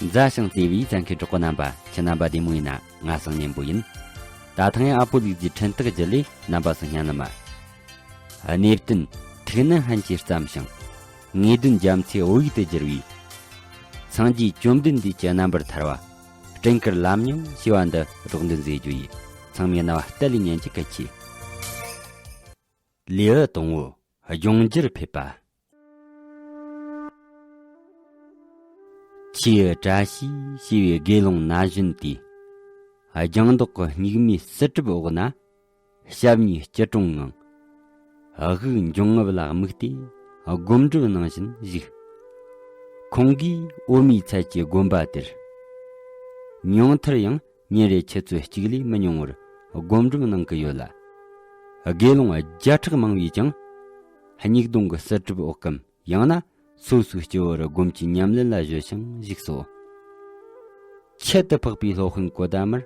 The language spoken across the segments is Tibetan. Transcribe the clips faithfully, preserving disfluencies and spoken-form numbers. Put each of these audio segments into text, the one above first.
མཛའ་ཞིང་བརྩེ་བའི་གསན་མཁན་གྲོགས་པོ་རྣམ་པ། ཁྱེད་རྣམ་པ་བདེ་མོ་ཡིན་ན། ང་སང་ཉན་པོ་ཡིན། ད་ཐེངས་ཨ་ཕོ་ལུག་རྫིའི་འཕྲིན་སྟེགས་བརྒྱུད་ལས་རྣམ་པ་ཚོ་སྙན་ལམ། གནས་བརྟན་ཐུགས་ནན་ཧན་གྱིས་བརྩམས་ཤིང་། ངེས་དོན་རྒྱ་མཚོའི་བོད་ཡིག་ཏུ་བསྒྱུར་བའི། སངས་རྒྱས་བཅོམ་ལྡན་འདས་ཀྱི་རྣམ་པར་ཐར་བ། སྤྲིན་དཀར་ལམ་རྙིང་ཞེས་པ་འདི་སྒྲོག་འདོན་མཛད་རྒྱུ་ཡིན། ཚང་མས་རྣ་བ་གཏད་ལ་ཉན་གྱི་གལ་ཆེ། ལེའུ་དང་པོ། ལྗོངས་རྒྱུར་ཕེབས་པ། ཆེའུ་བཀྲ་ཤིས་ཞེས་པའི་དགེ་སློང་ན་གཞོན་དེས། ལྗང་མདོག་གི་སྨྱུག་མའི་བསིལ་གྲིབ་འོག་ན། ཞབས་གཉིས་སྐྱིལ་ཀྲུང་ངང་། དབུགས་འབྱུང་རྔུབ་ལ་དམིགས་ཏེ་སྒོམ་སྒྲུབ་གནང་བཞིན་བཞུགས། ཁོང་གིས་འོད་མའི་ཚལ་གྱི་དགོན་པ་དེར། ཉུང་མཐར་ཡང་ཉིན་རེར་ཆུ་ཚོད་གཅིག་ལས་མི་ཉུང་བར་སྒོམ་སྒྲུབ་གནང་གི་ཡོད་ལ། དགེ་སློང་བརྒྱ་ཕྲག་མང་བས་ཀྱང་། སྙིགས་གདོང་གི་བསིལ་གྲིབ་འོག་གམ། ཡང་ན་སོ་སོའི་སྤྱི་བོར་སྒོམ་གྱི་ཉམས་ལེན་ལ་གཞོལ་ཞིང་བཞུགས་སོ། ཁྱད་དུ་འཕགས་པའི་སློབ་དཔོན་གོ་ཏ་མར།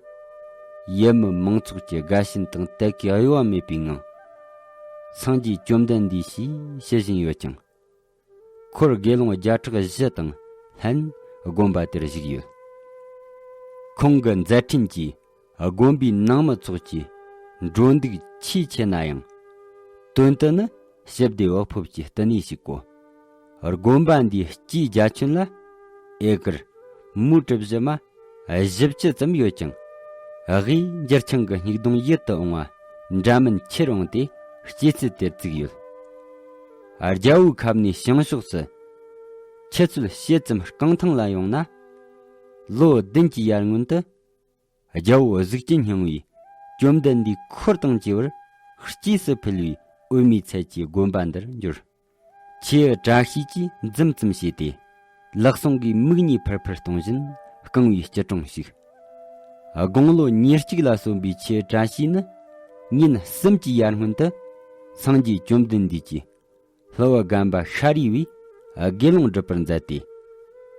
ཡུལ་མི་མང་ཚོགས་ཀྱི་དགའ་ཞེན་དང་དད་ཀྱི་གཡོ་བ་མེད་པའི་ངང་། སངས་རྒྱས་བཅོམ་ལྡན་འདས་ཞེས་ཞུ་བཞིན་ཡོད་ཀྱང་། འཁོར་དགེ་སློང་བརྒྱ་ཕྲག་བཞི་དང་ལྷན་དགོན་པ་དེར་བཞུགས་ཡོད། ཁོང་གི་མཛད་འཕྲིན་གྱིས་དགོན་པའི་ནང་མི་ཚོགས་ཀྱི་འགྲོ་འདུག་ཆེས་ཆེ་ན་ཡང་། དོན་དུ་ནི་ཞི་བདེ་བག་ཕེབས་ཀྱི་བསྟི་གནས་ཤིག་གོ། དགོན་པ་འདིའི་སྤྱིའི་རྒྱ་ཁྱོན་ལ་ཨེ་ཀར་མུའུ་གྲུ་བཞི་མ་བཞི་བཅུ་ཙམ་ཡོད་ཅིང་། དབུས་འགྱུར་ཆང་གི་སྙིགས་གདོང་ཡིད་དུ་འོང་བ་འདྲ་མིན་ཁྱེར་འོང་སྟེ་སྐྱེད་ཚལ་དེར་བཙུགས་ཡོད། རྒྱལ་པོའི་ཁབ་ནས་བྱང་ཕྱོགས་སུ་ཆུ་ཚོད་ཕྱེད་ཙམ་རྐང་ཐང་ལ་ཡོང་ན། ལོ་བདུན་གྱི་ཡར་སྔོན་དུ། རྒྱལ་པོ་གཟུགས་ཅན་སྙིང་པོས་བཅོམ་ལྡན་འདས་འཁོར་དང་བཅས་པར་སྐྱེས་སུ་ཕུལ་བའི་འོད་མའི་ཚལ་གྱི་དགོན་པ་འདིར་འབྱོར། ཆེའུ་བཀྲ་ཤིས་ཀྱིས་འཛུམ་ཙམ་བྱས་ཏེ། ལག་ཟུང་གིས་མིག་གཉིས་ཕུར་ཕུར་གཏོང་བཞིན་རྐང་པའི་སྐྱིལ་ཀྲུང་ཞིག་དགུང་ལོ་ཉེར་གཅིག་ལ་སོན་པའི་ཆེའུ་བཀྲ་ཤིས་ནི། ཉིན་གསུམ་གྱི་ཡར་སྔོན་དུ། སངས་རྒྱས་བཅོམ་ལྡན་འདས་ཀྱིས། ལྷོ་བ་རྒན་པ་ཤཱ་རིའི་བུས་དགེ་སློང་སྒྲུབ་པར་མཛད་དེ།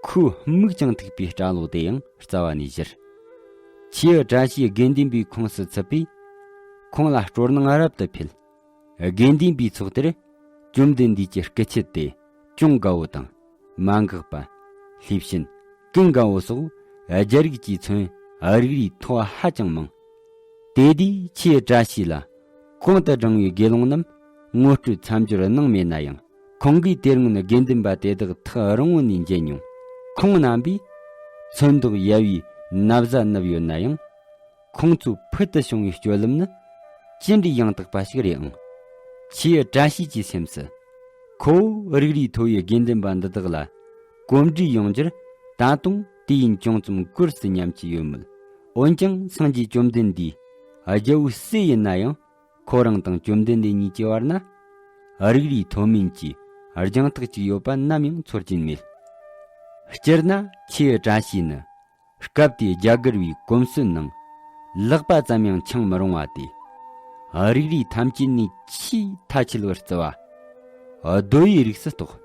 ཁོའི་མིག་རྐྱང་ཐུག་པའི་སྐྲ་ལོ་དེ་ཡང་རྩ་བ་ནས་བཞུར། ཆེའུ་བཀྲ་ཤིས་དགེ་འདུན་པའི་ཁོངས་སུ་ཚུད་པས། ཁོང་ལ་སྤྲོ་སྣང་རབ་ཏུ་འཕེལ། དགེ་འདུན་པའི་ཚོགས་དེར་བཅོམ་ལྡན་འདས་ཀྱི་སྐུ་ཆེད་དེ། གཅུང་དགའ་བོ་དང་། མ་འགགས་པ། ལྷས་བྱིན། ཀུན་དགའ་བོ་སོགས་རྒྱ་རིགས་ཀྱིས་མཚོན་རིགས་རུས་མཐོ་བ་ཧ་ཅང་མང་། དེ་དུས་ཆེའུ་བཀྲ་ཤིས་ལ་གོང་དུ་བགྲངས་པའི་དགེ་སློང་རྣམས་ངོ་སྤྲོད་མཚམས་སྦྱོར་གནང་མེད་ན་ཡང་། ཁོང་གིས་དེ་སྔོན་དགེ་འདུན་པ་དེ་དག་ཐག་རིང་བོ་ནས་མཇལ་མྱོང་། ཁོང་རྣམ་པས་ཚོན་མདོག་ཡལ་བའི་ན་བཟའ་བསྣུབས་ཡོད་ན་ཡང་། ཁོང་ཚོའི་ཕུལ་དུ་བྱུང་བའི་སྤྱོད་ལམ་ནི་ཅི་འདྲའི་ཡང་དག་པ་ཞིག་རེད་ཨང་། ཆེའུ་བཀྲ་ཤིས་ཀྱི་སེམས་སུ། ཁོ་བོ་རིགས་རུས་མཐོ་བའི་དགེ་འདུན་པ་འདི་དག་ལ་གོམས་འདྲིས་ཡོང་རྒྱུར། ད་དུང་དུས་ཡུན་ཅུང་ཙམ་འགོར་སྲིད་སྙམ་གྱི་ཡོད་མོད། འོན་ཀྱང་སངས་རྒྱས་བཅོམ་ལྡན་འདས་རྒྱལ་པོའི་སྲས་ཡིན་ན་ཡང་། ཁོ་རང་དང་བཅོམ་ལྡན་འདས་གཉིས་ཀྱི་བར་ན། རིགས་རུས་མཐོ་དམན་གྱི་རྒྱང་ཐག་ཅིག་ཡོད་པ་ནམ་ཡང་ཚོར་གྱིན་མེད། སྤྱིར་ན་ཆེའུ་བཀྲ་ཤིས་ནི། སྐབས་དེའི་རྒྱ་གར་བའི་གོམས་སྲོལ་ནང་། ལག་པ་ཙམ་ཡང་འཆང་མི་རུང་བ་སྟེ། རིགས་རུས་ཐམས་ཅད་ནས་ཆེས་མཐའ་ཆད་པར་བརྩི་བ། རྡོ་ཡི་རིགས་སུ་གཏོགས།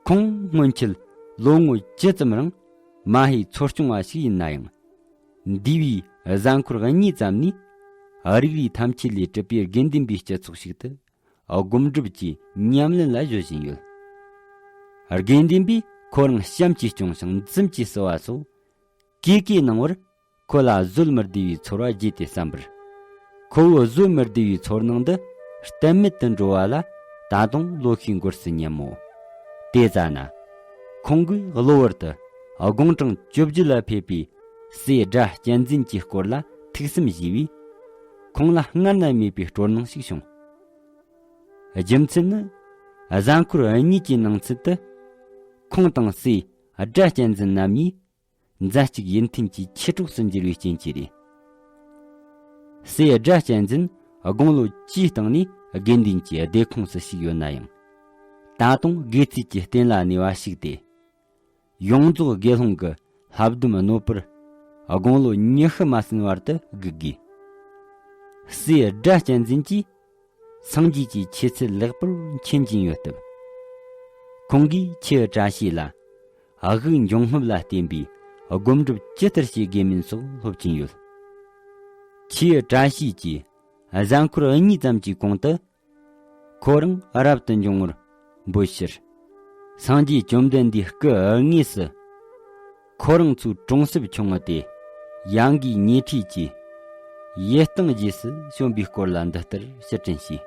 ཁོང་སྔོན་ཆད་ལོ་ངོ་བཅུ་ཙམ་རིང་མ་ཧེའི་འཚོ་སྐྱོང་བ་ཞིག་ཡིན་ན་ཡང་། འདས་པའི་གཟའ་འཁོར་གཉིས་ཙམ་ནས་རིགས་རུས་ཐམས་ཅད་ལས་གྲུབ་པའི་དགེ་འདུན་པའི་སྤྱི་ཚོགས་ཤིག་ཏུ་སྒོམ་སྒྲུབ་ཀྱི་ཉམས་ལེན་ལ་གཞོལ་བཞིན་ཡོད། དགེ་འདུན་པས་ཁོ་རང་བྱམས་ཀྱིས་སྐྱོང་ཞིང་འཛུམ་གྱིས་བསུ་བ་སོགས། གུས་གུས་གནང་བར་ཁོ་ལ་བཟོད་མི་བདེ་བའི་ཚོར་བ་རྒྱས་ཏེ་བསམ་པར། ཁོ་བོས་བཟོད་མི་བདེ་བའི་ཚོར་སྣང་འདི་གཏན་མེད་དུ་འགྲོ་བ་ལ་ད་དུང་ལོ་ཤས་འགོར་སྲིད་སྙམ་མོ། དེ་ཙ་ན། ཁོང་གིས་གློ་བུར་དུ་དགུང་གྲངས་བཅུ་བརྒྱད་ལ་ཕེབས་པའི་སྲས་སྒྲ་གཅན་འཛིན་གྱི་སྐོར་ལ་ཐུགས་བསམ་བཞེས་པས། ཁོང་ལ་སྔར་ན་མེད་པའི་སྤྲོ་སྣང་ཞིག་བྱུང་། རྒྱུ་མཚན་ནི། གཟའ་འཁོར་གཉིས་ཀྱི་ནང་ཚུད་དུ། ཁོང་དང་སྲས་སྒྲ་གཅན་འཛིན་རྣམ་གཉིས། མཛའ་གཅིག་ཡིད་མཐུན་གྱི་མཆེད་གྲོགས་སུ་འགྱུར་བའི་རྐྱེན་གྱིས་རེད། སྲས་སྒྲ་གཅན་འཛིན་དགུང་ལོ་བཅུའི་སྟེང་ནས་དགེ་འདུན་གྱི་སྡེ་ཁོངས་སུ་ཞུགས་ཡོད་ན་ཡང་། ད་དུང་དགེ་ཚུལ་གྱི་རྟེན་ལ་གནས་པ་ཞིག་སྟེ། ཡོངས་རྫོགས་དགེ་སློང་གི་ལྷ་སྡོམ་གནོད་པར་དགུང་ལོ་ཉི་ཤུ་མ་ཟིན་བར་དུ་སྒུག་དགོས། སྲས་སྒྲ་གཅན་འཛིན་གྱིས། སངས་རྒྱས་ཀྱི་ཆོས་ཚུལ་ལེགས་པར་མཁྱེན་གྱིན་ཡོད་སྟབས། ཁོང་གིས་ཆེའུ་བཀྲ་ཤིས་ལ། དབུགས་འབྱུང་རྔུབ་ལ་བརྟེན་པའི་སྒོམ་སྒྲུབ་ཇི་ལྟར་བྱེད་དགོས་མིན་སོགས་སློབ་ཀྱིན་ཡོད། ཆེའུ་བཀྲ་ཤིས་ཀྱིས་གཟའ་འཁོར་གཉིས་ཙམ་གྱི་གོང་དུ། ཁོ་རང་རབ་ཏུ་འབྱུང་བར་འབོད་ཕྱིར། སངས་རྒྱས་བཅོམ་ལྡན་འདས་སྐུ་དངོས་སུ་ ཁོ་རང་ཚོའི་གྲོང་གསེབ་ཆུང་ངུ་དེ་ཡང་སྒོས་ཉེ་འཁྲིས་ཀྱི་ཡུལ་སྟེང་རྗེས་སུ་བྱོན་པའི་སྐོར་ལ་འདི་ལྟར་ཕྱིར་དྲན་བྱས།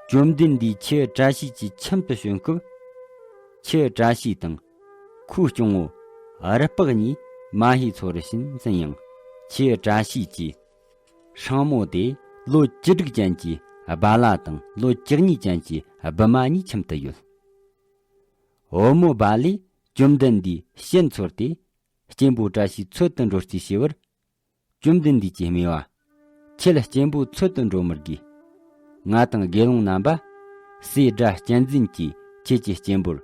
བཅོམ་ལྡན་འདས་ཁྱེའུ་བཀྲ་ཤིས་ཀྱི་ཁྱིམ་དུ་བྱོན་སྐབས། ཁྱེའུ་བཀྲ་ཤིས་དང་ཁོའི་སྐྱོང་བོ་རུ་དཔག་གཉིས་མ་ཧེའི་ཚོ་རུ་ཕྱིན་ཟིན་ཡང་། ཁྱེའུ་བཀྲ་ཤིས་ཀྱིས་སྲིང་མོ་དེ་ལོ་བཅུ་དྲུག་ཅན་གྱི་སྦ་ལ་དང་ལོ་བཅུ་གཉིས་ཅན་གྱི་སྦུ་མ་གཉིས་ཁྱིམ་དུ་ཡོད། བུ་མོ་སྦ་ལས་བཅོམ་ལྡན་འདས་ཕྱིར་འཚོལ་ཏེ་གཅེན་པོ་བཀྲ་ཤིས་འཚོལ་དུ་འགྲོ་རྩིས་བྱས་པར། བཅོམ་ལྡན་འདས་ཀྱིས་སྨྲས་པ། ཁྱེད་གཅེན་པོ་འཚོལ་དུ་འགྲོ་མི་དགོས། ང་དང་དགེ་སློང་རྣམ་པ་སྲས་སྒྲ་གཅན་འཛིན་གྱིས་ཁྱེད་ཀྱི་གཅེན་པོར་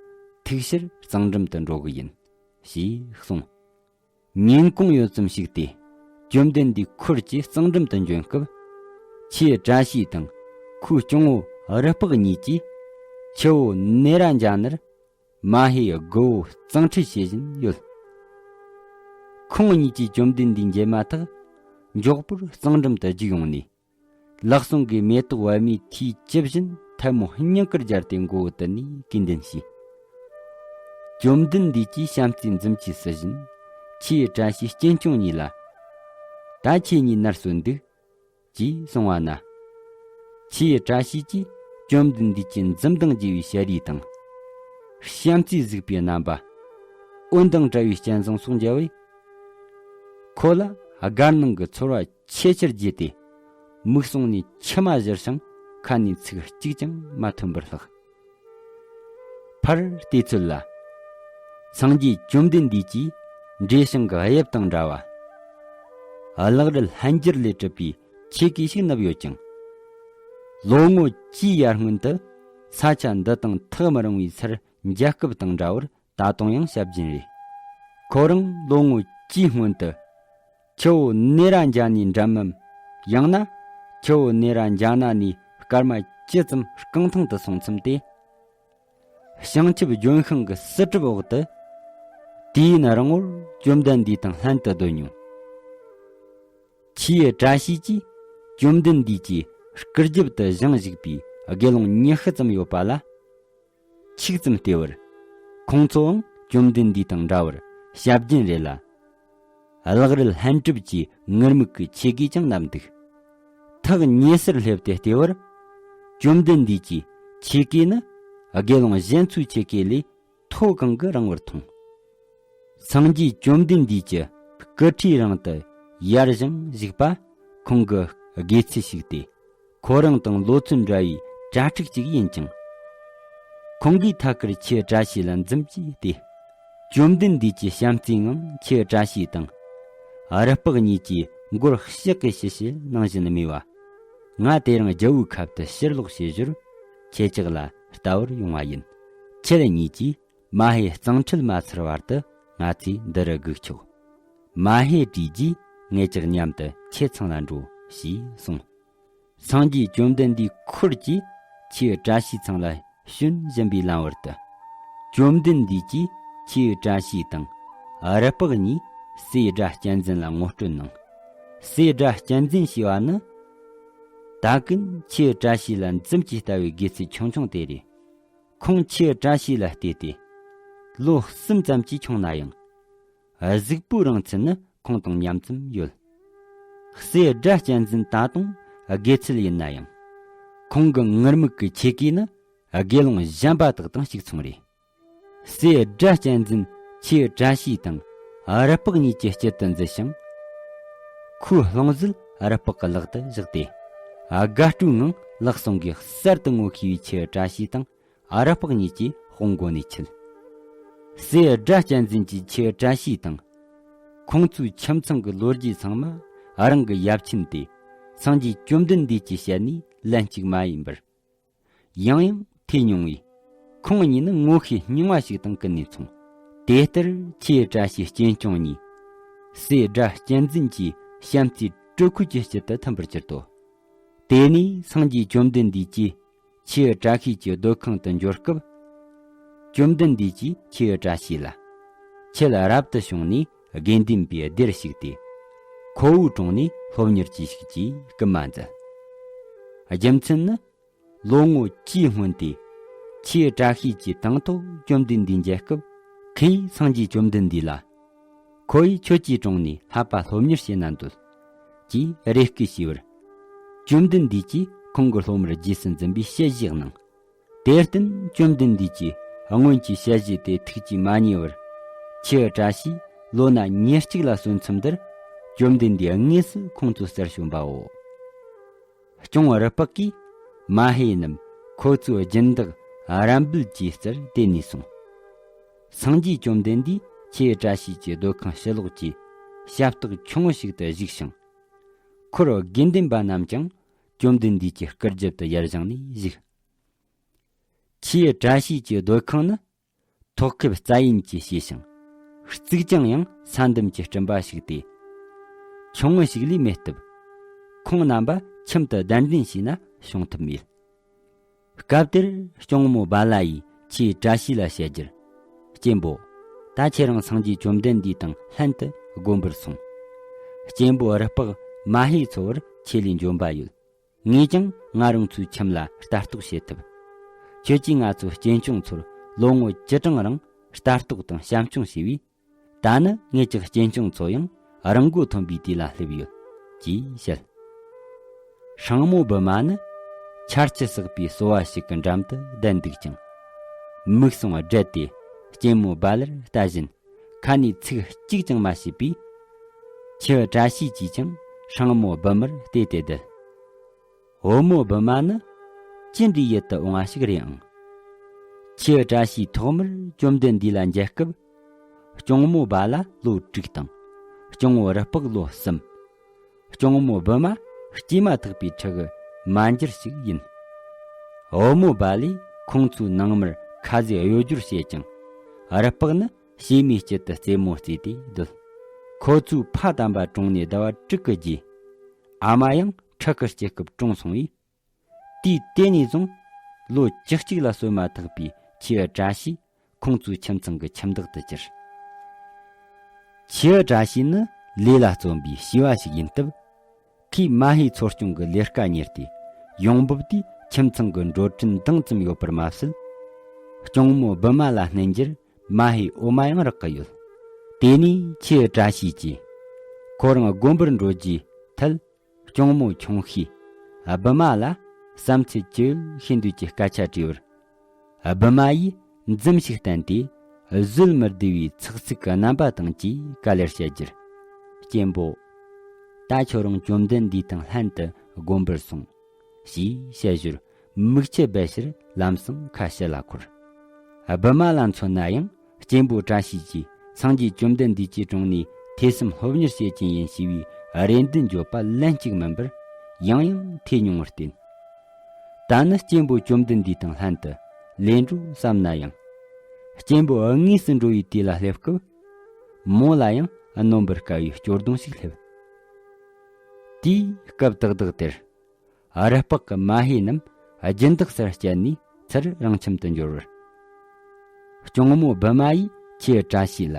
ཐུག་ཕྱིར་གཙང་འགྲམ་དུ་འགྲོ་གི་ཡིན། ཞེས་གསུངས། ཉིན་གུང་ཡོལ་ཙམ་ཞིག་སྟེ། བཅོམ་ལྡན་འདས་འཁོར་གྱིས་གཙང་འགྲམ་དུ་འབྱོན་སྐབས། ཁྱེའུ་བཀྲ་ཤིས་དང་ཁོའི་སྐྱོང་བོ་རུ་དཔག་གཉིས་ཀྱིས་ཆུ་བོ་ནེ་ར་ཛྙཱ་ནར་མ་ཧེའི་དགུ་བོ་གཙང་ཁྲུས་བྱེད་བཞིན་ཡོད། ཁོང་གཉིས་ཀྱིས་བཅོམ་ལྡན་འདས་མཇལ་མ་ཐག་མགྱོགས་པོར་གཙང་འགྲམ་དུ་རྒྱུགས་ཡོང་ནས། ལག་ཟུང་གིས་མེ་ཏོག་པད་མའི་ཐོས་ཅི་བཞིན་ཐལ་མོ་སྙིང་གར་སྦྱར་ཏེ་མགོ་བོ་དུད་ནས་གུས་འདུན་བྱས། བཅོམ་ལྡན་འདས་ཀྱིས་བྱམས་བརྩེའི་འཛུམ་གྱིས་བསུ་བཞིན། ཁྱེའུ་བཀྲ་ཤིས་གཅེན་སྐྱོང་གཉིས་ལ། ད་ཁྱེད་གཉིས་ནར་སོན་འདུག་ཅེས་གསུངས་པ་ན། ཁྱེའུ་བཀྲ་ཤིས་ཀྱིས་བཅོམ་ལྡན་འདས་ཀྱི་འཛུམ་མདངས་རྒྱས་པའི་ཞལ་རས་དང་། བྱམས་བརྩེས་གཟིགས་པའི་རྣམ་པ། འོད་མདངས་བཀྲ་བའི་སྤྱན་ཟུང་སོགས་མཇལ་བས། ཁོ་ལ་དགའ་སྣང་གི་ཚོར་བ་ཆེས་ཆེར་རྒྱས་ཏེ། མིག་ཟུང་ནས་མཆི་མ་བཞུར་ཞིང་ཁ་ནས་ཚིག་གཅིག་ཀྱང་མ་ཐོན་པར་ལྷགས། ཕར་བལྟས་ཚོད་ལ། སངས་རྒྱས་བཅོམ་ལྡན་འདས་ཀྱིས་འབྲས་བྱང་གི་དབྱིབས་དང་འདྲ་བ། གླག་རི་ལྷན་སྦྱོར་ལས་གྲུབ་པའི་ཆོས་གོས་ཤིག་མནབས་ཡོད་ཀྱང་། ལོ་ངོ་བཅུའི་ཡར་སྔོན་དུ་ས་ཆ་འདི་དང་ཐག་མི་རིང་བའི་སར་མཇལ་སྐབས་དང་འདྲ་བར་ད་དུང་ཡང་ཞབས་སྦྱིན་རེད། ཁོ་རང་ལོ་ངོ་བཅུའི་སྔོན་དུ། ཆུ་བོ་ནེ་ར་ཛྙཱ་ནའི་འགྲམ་མམ། ཡང་ན། ཆུ་བོ་ནེ་ར་ཛྙཱ་ན་ནས་སྐར་མ་བཅུ་ཙམ་རྐང་ཐང་དུ་སོང་མཚམས་ཏེ། བྱང་ཆུབ་ལྗོན་ཤིང་གི་བསིལ་གྲིབ་འོག་ཏུ། དུས་ཡུན་རིང་བོར་བཅོམ་ལྡན་འདས་དང་ལྷན་དུ་སྡོད་མྱོང་། ཁྱེའུ་བཀྲ་ཤིས་ཀྱིས་བཅོམ་ལྡན་འདས་ཀྱི་སྐུ་རྒྱབ་ཏུ་བཞེངས་བཞུགས་པའི་དགེ་སློང་ཉི་ཤུ་ཙམ་ཡོད་པ་ལ། ཆིག་ཙམ་བལྟས་པར། ཁོང་ཚོའང་བཅོམ་ལྡན་འདས་དང་འདྲ་བར་ཞབས་སྦྱིན་རེད་ལ། གླག་རི་ལྷུན་གྲུབ་ཀྱི་ངུར་སྨྲིག་གི་ཆོས་གོས་ཀྱང་མནབས་འདུག་ཐག་ཉེ་སར་སླེབས་ཏེ་བལྟས་པར། བཅོམ་ལྡན་འདས་ཀྱི་ཆོས་གོས་ནི་དགེ་སློང་གཞན་ཚོའི་ཆོས་གོས་ལས་མཐོ་གང་གི་རིང་བར་མཐོང་། སངས་རྒྱས་བཅོམ་ལྡན་འདས་ཀྱི་སྐུ་ཁྲུས་རིང་དུ་ཡར་བཞེངས་བཞུགས་པ་ཁོང་གི་དགེ་ཚུལ་ཞིག་སྟེ། ཁོ་རང་དང་ལོ་ཚོད་འདྲ་བའི་གྲྭ་ཕྲུག་ཅིག་ཡིན་ཀྱང་། ཁོང་གིས་ཐད་ཀར་ཁྱེའུ་བཀྲ་ཤིས་ལ་འཛུམ་གྱིས་བལྟས། བཅོམ་ལྡན་འདས་ཀྱི་བྱམས་བརྩེའི་ངང་ཁྱེའུ་བཀྲ་ཤིས་དང་། རུ་དཔག་གཉིས་ཀྱིས་མགོར་ཕྱག་གིས་ཞུ་བྱེད་ནང་བཞིན་སྨྲས་པ། ང་དེ་རིང་རྒྱལ་པོའི་ཁབ་ཏུ་ཕྱིར་ལོག་བྱེད་ཞོར་ཁྱེད་ཅག་ལ་ལྟ་བར་ཡོང་བ་ཡིན། ཁྱེད་གཉིས་ཀྱིས་མ་ཧེ་གཙང་ཁྲུས་མ་ཚར་བར་དུ་ང་ཚོས་འདི་རུ་སྒུག་ཆོག་མ་ཧེ་བྲིས་རྗེས་ངེད་ཅག་མཉམ་དུ་ཁྱེད་ཚང་ལ་འགྲོ་ཞེས་གསུངས། སངས་རྒྱས་བཅོམ་ལྡན་འདས་འཁོར་གྱིས་ཁྱེའུ་བཀྲ་ཤིས་ཚང་ལ་བྱོན་བཞིན་པའི་ལམ་བར་དུ། བཅོམ་ལྡན་འདས་ཀྱིས་ཁྱེའུ་བཀྲ་ཤིས་དང་རུ་དཔག་གཉིས་སྲས་སྒྲ་གཅན་འཛིན་ལ་ངོ་སྤྲོད་གནང་། སྲས་སྒྲ་གཅན་འཛིན་ཞེས་པ་ནི། ད་ཀུན་ཁྱེའུ་བཀྲ་ཤིས་ལ་འཛུམ་གྱིས་ལྟ་བའི་དགེ་ཚུལ་ཆུང་ཆུང་དེ་རེད། ཁོང་ཁྱེའུ་བཀྲ་ཤིས་ལ་བལྟས་ཏེ། ལོ་གསུམ་ཙམ་གྱིས་ཆུང་ན་ཡང་། གཟུགས་པོའི་རིང་ཚད་ནི་ཁོང་དང་མཉམ་ཙམ་ཡོད། སྲས་སྒྲ་གཅན་འཛིན་ད་དུང་དགེ་ཚུལ་ཡིན་ན་ཡང་། ཁོང་གི་ངུར་སྨྲིག་གི་ཆོས་གོས་ནི་དགེ་སློང་གཞན་པ་དག་དང་གཅིག་མཚུངས་རེད། སྲས་སྒྲ་གཅན་འཛིན་ཁྱེའུ་བཀྲ་ཤིས་དང་རུ་དཔག་གཉིས་ཀྱི་དཀྱིལ་དུ་འཛུལ་ཞིང་། ཁོའི་ལྷུང་བཟེད་རུ་དཔག་གི་ལག་ཏུ་བཞག་སྟེ། དགའ་སྤྲོའི་ངང་ལག་ཟུང་གིས་གསར་དུ་ངོ་ཤེས་པའི་ཁྱེའུ་བཀྲ་ཤིས་དང་རུ་དཔག་གཉིས་ཀྱི་དཔུང་མགོ་ནས་འཁྱིལ། སྲས་སྒྲ་གཅན་འཛིན་གྱིས་ཁྱེའུ་བཀྲ་ཤིས་དང་། ཁོང་ཚོའི་ཁྱིམ་ཚང་གི་ལོ་རྒྱུས་ཚང་མ་རང་གི་ཡབ་ཆེན་ཏེ་སངས་རྒྱས་བཅོམ་ལྡན་འདས་ཀྱི་ཞལ་ནས་ལན་གཅིག་མ་ཡིན་པར། ཡང་ཡང་ཐོས་མྱོང་བས། ཁོང་གཉིས་ནི་ངོ་ཤེས་རྙིང་བ་ཞིག་དང་ཀུན་ནས་མཚུངས། དེ་ལྟར་ཁྱེའུ་བཀྲ་ཤིས་གཅེན་སྐྱོང་གཉིས། སྲས་སྒྲ་གཅན་འཛིན་གྱི་བྱམས་བརྩེའི་སྤྲུལ་སྐུ་གྱི་དཀྱིལ་དུ་ཐིམ་པར་གྱུར་ཏོ། དེ་ནས་སངས་རྒྱས་བཅོམ་ལྡན་འདས་ཀྱིས་ཁྱེའུ་བཀྲ་ཤིས་ཀྱི་སྡོད་ཁང་དུ་འབྱོར་སྐབས། བཅོམ་ལྡན་འདས་ཀྱིས་ཁྱེའུ་བཀྲ་ཤིས་ལ། ཁྱེད་རབ་ཏུ་བྱུང་ནས་དགེ་འདུན་པའི་སྡེར་ཞུགས་ཏེ། ཁོ་བོའི་དྲུང་ནས་སློབ་གཉེར་གྱིས་ཤིག་ཅེས་སྐུལ་མ་མཛད། རྒྱུ་མཚན་ནི། ལོ་ངོ་བཅུའི་སྔོན་ཏེ། ཁྱེའུ་བཀྲ་ཤིས་ཀྱིས་དང་ཐོག་བཅོམ་ལྡན་འདས་མཇལ་སྐབས། ཁོས་སངས་རྒྱས་བཅོམ་ལྡན་འདས་ལ། ཁོ་ཡིས་ཁྱོད་ཀྱི་དྲུང་ནས་ལྷག་པ་སློབ་གཉེར་བྱེད་ན་འདོད། ཅེས་རེ་སྐུལ་བྱས་པར། བཅོམ་ལྡན་འདས་ཀྱིས་ཁོང་གི་སློབ་མར་རྗེས་སུ་འཛིན་པའི་དཔྱད་གཞི་གནང་། དེར་བརྟེན་བཅོམ་ལྡན་འདས་ཀྱིས་སྔོན་གྱི་དཔྱད་གཞི་དེ་ཐུགས་ཀྱིས་མ་མཉེས་པར། ཁྱེའུ་བཀྲ་ཤིས་ལོ་ན་ཉེར་གཅིག་ལ་སོན་ཚུན་དེར། བཅོམ་ལྡན་འདས་དངོས་སུ་ཁོང་ཚོའི་སར་བྱོན་པའོ། སྐྱོང་བུ་རུ་དཔག་གིས་མ་ཧེ་རྣམས་ཁོ་ཚོའི་སྦྱིན་བདག་རམ་འབུལ་གྱི་རྩར་དེད་ནས་སོང་། སངས་རྒྱས་བཅོམ་ལྡན་འདས་ཁྱེའུ་བཀྲ་ཤིས་ཀྱི་སྡོད་ཁང་ཕྱི་ལོགས་ཀྱི་ཞབས་སྟེགས་ཆུང་ངུ་ཞིག་ཏུ་བཞུགས་ཤིང་། འཁོར་དགེ་འདུན་པ་རྣམས་ཀྱང་བཅོམ་ལྡན་འདས་ཀྱི་སྐུ་རྒྱབ་ཏུ་ཡར་བཞེངས་ནས་བཞུགས། ཁྱེའུ་བཀྲ་ཤིས་ཀྱི་སྡོད་ཁང་ནི། ཐོག་ཁེབས་རྩྭ་ཡན་གྱིས་བྱས་ཤིང་། རྩིག་གྱང་ཡང་ས་འདམ་གྱིས་བསྐྲུན་པ་ཞིག་སྟེ། ཆུང་ངུ་ཞིག་ལས་མེད་སྟབས། ཁོང་རྣམ་པ་ཁྱིམ་དུ་གདན་འདྲེན་བྱས་ན་བྱུང་ཐབས་མེད། སྐབས་དེར་སྐྱོང་མོ་བ་ལ་ཡིས་ཁྱེའུ་བཀྲ་ཤིས་ལ་བཤད་རྒྱུར། གཅེན་པོ། ད་ཁྱེད་རང་སངས་རྒྱས་བཅོམ་ལྡན་འདས་དང་ལྷན་དུ་དགོན་པར་སོང་། གཅེན་པོ་རུ་དཔག་མ་ཧེ་འཚོལ་བར་ཁྱེད་ལས་འཇོན་པ་ཡོད། ངས་ཀྱང་ང་རང་ཚོའི་ཁྱིམ་ལ་ལྟ་རྟོག་བྱེད་ཐུབ། ཁྱོད་ཀྱིས་ང་ཚོའི་གཅེན་གཅུང་ཚོར་ལོ་ངོ་བཅུ་གྲངས་རིང་ལྟ་རྟོག་དང་བྱམས་སྐྱོང་བྱས་པས། ད་ནི་ངེད་ཀྱི་གཅེན་གཅུང་ཚོ་ཡང་རང་མགོ་ཐོན་པའི་དུས་ལ་སླེབས་ཡོད། ཅེས་བཤད། སྲིང་མོ་བུ་མ་ནི་ཆར་ཆུ་ཟགས་པའི་སོ་བ་ཞིག་གི་འགྲམ་དུ་བསྡད་འདུག་ཅིང་། མིག་ཟུང་བགྲད་དེ་གཅེན་མོ་བ་ལར་ལྟ་བཞིན། ཁ་ནས་ཚིག་གཅིག་ཀྱང་མ་བྱས་པས། ཁྱེའུ་བཀྲ་ཤིས་ཀྱིས་ཀྱང་སྲིང་མོ་བུ་མར་བལྟས་ཏེ་བསྡད། བུ་མོ་བུ་མ་ནི་ཅི་འདྲའི་ཡིད་དུ་འོང་བ་ཞིག་རེད་ཨང་། ཁྱེའུ་བཀྲ་ཤིས་ཐོག་མར་བཅོམ་ལྡན་འདས་ལ་མཇལ་སྐབས། སྐྱོང་མོ་བ་ལ་ལོ་དྲུག་དང་། སྐྱོང་བུ་རུ་དཔག་ལོ་གསུམ། སྐྱོང་མོ་བུ་མ་སྐྱེས་མ་ཐག་པའི་ཕྲུ་གུ་མ་འགྱུར་ཞིག་ཡིན། བུ་མོ་བ་ལས་ཁོང་ཚོའི་ནང་མར་ཁ་ཟས་གཡོ་སྒྱུར་བྱེད་ཅིང་། རུ་དཔག་ནི་བྱེ་མའི་དཀྱིལ་དུ་རྩེད་མོ་རྩེས་ཏེ་སྡོད། ཁོ་ཚོའི་ཕ་དམ་པ་གྲོངས་ནས་ཟླ་བ་དྲུག་གི་རྗེས། ཨ་མ་ཡང་ཁྲག་གི་སྐྱེད་སྐབས་གྲོངས་སོང་བས། དུས་དེ་ནས་བཟུང་ལོ་བཅུ་གཅིག་ལ་སོན་མ་ཐག་པའི་ཁྱེའུ་བཀྲ་ཤིས་ཁོང་ཚོའི་ཁྱིམ་ཚང་གི་ཁྱིམ་བདག་ཏུ་གྱུར། ཁྱེའུ་བཀྲ་ཤིས་ནི་ལས་ལ་བརྩོན་པའི་བྱིས་པ་ཞིག་ཡིན་སྟབས། ཁོས་མ་ཧེ་འཚོ་སྐྱོང་གི་ལས་ཀ་གཉེར་ཏེ། ཡོང་འབབ་དེས་ཁྱིམ་ཚང་གི་འགྲོ་གྲོན་འདང་ཙམ་ཡོད་པར་མ་ཟད། སྐྱོང་མོ་བུ་མ་ལ་བསྣུན་རྒྱུར་མ་ཧེའི་འོ་མ་ཡང་རག་གི་ཡོད། དེ་ནས་ཁྱེའུ་བཀྲ་ཤིས་ཀྱིས་ཁོ་རང་དགོན་པར་འགྲོ་རྒྱུའི་ཐད། སྐྱོང་མོ་ཆུང་ཤོས་བུ་མ་ལ་བསམ་ཚུལ་ཅི་ཡོད་ཤེས་འདོད་ཀྱི་སྐད་ཆ་དྲིས་པར། བུ་མ་ཡིས་འཛུམ་ཞིག་བསྟན་ཏེ། བཟོད་མི་བདེ་བའི་ཚིག་ཚིག་གི་རྣམ་པ་དང་བཅས་ག་ལེར་བཤད་རྒྱུར། གཅེན་པོ། ད་ཁྱོད་རང་བཅོམ་ལྡན་འདས་དང་ལྷན་དུ་དགོན་པར་སོང་། ཞེས་བཤད་ཞོར་མིག་ཆུ་སྦས་ཕྱིར་ལམ་སང་ཁ་ཕྱི་ལ་འཁོར། བུ་མ་ལ་མཚོན་ན་ཡང་། གཅེན་པོ་བཀྲ་ཤིས་ཀྱིས་སངས་རྒྱས་བཅོམ་ལྡན་འདས་ཀྱི་དྲུང་ནས་ཐོས་བསམ་སློབ་གཉེར་བྱེད་ཀྱིན་ཡིན་ཞེས་པའི་རེ་འདུན་བརྗོད་པ་ལན་གཅིག་མིན་པར་ཡང་ཡང་ཐོས་མྱོང་བར་བརྟེན། ད་ནི་གཅེན་པོ་བཅོམ་ལྡན་འདས་དང་ལྷན་དུ་ལེན་འགྲོ་བསམ་ན་ཡང་། གཅེན་པོ་དངོས་སུ་འགྲོ་བའི་དུས་ལ་སླེབས་སྐབས། མོ་ལ་ཡང་གནོན་པར་དཀའ་བའི་སྐྱོ་གདུང་ཞིག་སླེབས། དེའི་སྐབས་ཏག་ཏག་དེར། རུ་དཔག་གི་མ་ཧེ་རྣམས་སྦྱིན་བདག་སར་བསྐྱལ་ནས་ཚུར་རང་ཁྱིམ་དུ་འབྱོར་བར། སྐྱོང་མོ་བུ་མ་ཡིས་ཁྱེའུ་བཀྲ་ཤིས་ལ།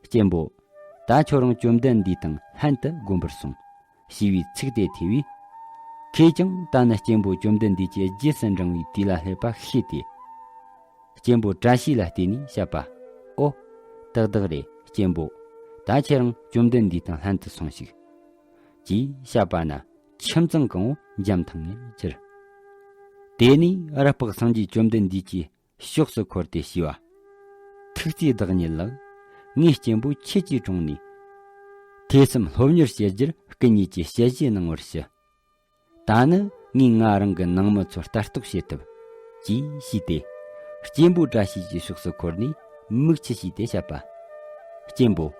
གཅེན་པོ། ད་ཁྱོད་རང་བཅོམ་ལྡན་འདས་དང་ལྷན་དུ་དགོན་པར་སོང་། ཞེས་པའི་ཚིག་དེ་ཐོས་པས། ཁོས་ཀྱང་ད་ནི་གཅེན་པོ་བཅོམ་ལྡན་འདས་ཀྱི་རྗེས་སུ་འབྲང་བའི་དུས་ལ་སླེབས་པ་ཤེས་ཏེ། གཅེན་པོ་བཀྲ་ཤིས་ལ་བལྟས་ནས་བཤད་པ། ཨོ། ཏག་ཏག་རེད་གཅེན་པོ། ད་ཁྱེད་རང་བཅོམ་ལྡན་འདས་དང་ལྷན་དུ་སོང་ཞིག་ཅེས་བཤད་པ་ན། ཁྱིམ་ཚང་གང་བོ་འཇམ་ཐང་ངེར་གྱུར། དེ་ནས་རུ་དཔག་སངས་རྒྱས་བཅོམ་ལྡན་འདས་ཀྱི་ཕྱོགས་སུ་འཁོར་ཏེ་ཞུས་པ། ཐུགས་བརྩེའི་བདག་ཉིད་ལགས། ངས་གཅེན་པོ་ཁྱེད་ཀྱི་དྲུང་ནས། ཐོས་བསམ་སློབ་གཉེར་བྱེད་རྒྱུར་སྐུ་ཉིད་ཀྱིས་ཞལ་བཞེས་གནང་བར་ཞུ། ད་ནི་ངས་ང་རང་གི་ནང་མི་ཚོར་ལྟ་རྟོག་བྱེད་ཐུབ། ཅེས་ཞུས་ཏེ། གཅེན་པོ་བཀྲ་ཤིས་ཀྱི་ཕྱོགས་སུ་འཁོར་ནས་མིག་ཆུ་ཕྱིས་ཏེ་བཤད་པ། གཅེན་པོ།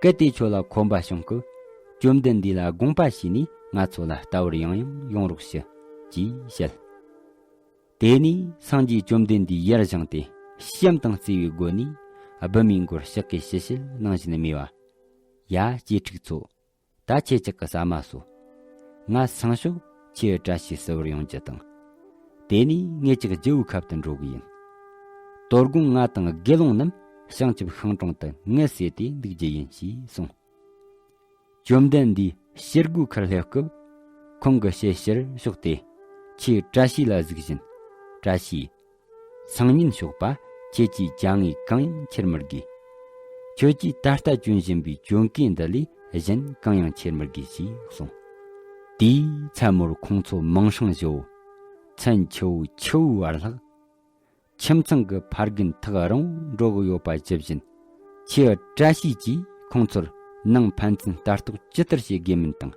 གལ་ཏེ་ཁྱོད་ལ་ཁོམ་པ་བྱུང་སྐབས། བཅོམ་ལྡན་འདས་ལ་དགོངས་པ་ཞུས་ནས་ང་ཚོ་ལ་ལྟ་བར་ཡང་ཡང་ཡོང་རོགས་ཞུ། ཅེས་བཤད། དེ་ནས་སངས་རྒྱས་བཅོམ་ལྡན་འདས་ཡར་བཞེངས་ཏེ། བྱམས་དང་བརྩེ་བའི་སྒོ་ནས་བུ་མོའི་མགོར་ཕྱག་གིས་ཞུ་བྱེད་གནང་བཞིན་སྨྲས་པ། ཡ། གཅེས་ཕྲུག་ཚོ། ད་ཁྱེད་ཅག་གི་ཟ་མ་ཟོ། ང་སང་ཞོགས་ཁྱེའུ་བཀྲ་ཤིས་བསུ་བར་ཡོང་རྒྱུ་དང་། དེ་ནས་ངེད་ཅག་རྒྱལ་བོའི་ཁབ་ཏུ་འགྲོ་གི་ཡིན། དོ་དགོང་ང་དང་དགེ་སློང་རྣམས་བྱང་ཆུབ་ཤིང་དྲུང་དུ་ངལ་གསོས་ཏེ་འདུག་རྒྱུ་ཡིན་ཞེས་གསུངས། བཅོམ་ལྡན་འདས་ཕྱིར་སྒོའི་ཁར་སླེབས་སྐབས། ཁོང་གི་ཞལ་ཕྱིར་ཕྱོགས་ཏེ། ཁྱེའུ་བཀྲ་ཤིས་ལ་གཟིགས་བཞིན། བཀྲ་ཤིས། སང་ཉིན་ཞོགས་པ་ཁྱེད་ཀྱིས་ཅ་དངོས་གང་ཡང་ཁྱེར་མི་དགོས། ཁྱོད་ཀྱིས་ད་ལྟ་གྱོན་བཞིན་པའི་གྱོན་གོས་འདི་ལས་གཞན་གང་ཡང་ཁྱེར་མི་དགོས་ཞེས་གསུངས། དེའི་མཚན་མོར་ཁོང་ཚོ་མིང་སྲིང་བཞི་བོ། མཚན་ཆུ་བོ་ཆུ་བོའི་བར་ལྷག་ཁྱིམ་ཚང་གི་ཕ་རྒན་ཐག་རིང་བོར་འགྲོ་གི་ཡོད་པ་ཇི་བཞིན། ཁྱེའུ་བཀྲ་ཤིས་ཀྱིས་ཁོང་ཚོར་ནང་ཕན་ཚུན་ལྟ་རྟོག་ཇི་ལྟར་བྱེད་དགོས་མིན་དང་།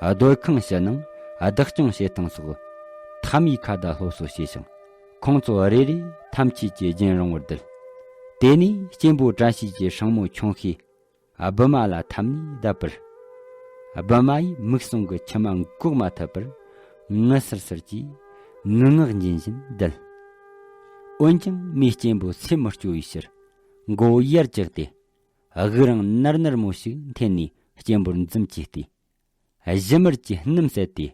སྡོད་ཁང་ཕྱི་ནང་བདག་སྐྱོང་བྱེད་སྟངས་སོགས་མཐའ་མའི་ཁ་བརྡ་སློབ་གསོ་བྱས་ཤིང་། ཁོང་ཚོ་རེ་རེ་ཐམས་ཅད་ཀྱིས་རྒྱུན་རིང་བོར་བསྡད། དེ་ནས་གཅེན་པོ་བཀྲ་ཤིས་ཀྱི་སྲིང་མོ་ཆུང་ཤོས་ཨ་བུ་མ་ལ་འཐམས་ནས་བསྡད་པར། ཨ་བུ་མ་ཡིས་མིག་ཟུང་གི་མཆི་མ་འགོག་མ་ཐུབ་པར་ངུ་སིར་སིར་གྱིས་ངུ་ངག་འབྱིན་བཞིན་བསྡད། འོན་ཀྱང་མོས་གཅེན་པོ་སེམས་མི་སྐྱོ་བའི་ཕྱིར་མགོ་བོ་ཡར་བཀྱགས་ཏེ། དབུགས་རིང་ནར་ནར་མོ་ཞིག་འཐེན་ནས་གཅེན་པོར་འཛུམ་གྱིས་བལྟས། གཞུ་མར་གྱིས་སྣུམ་བསྲེས་ཏེ།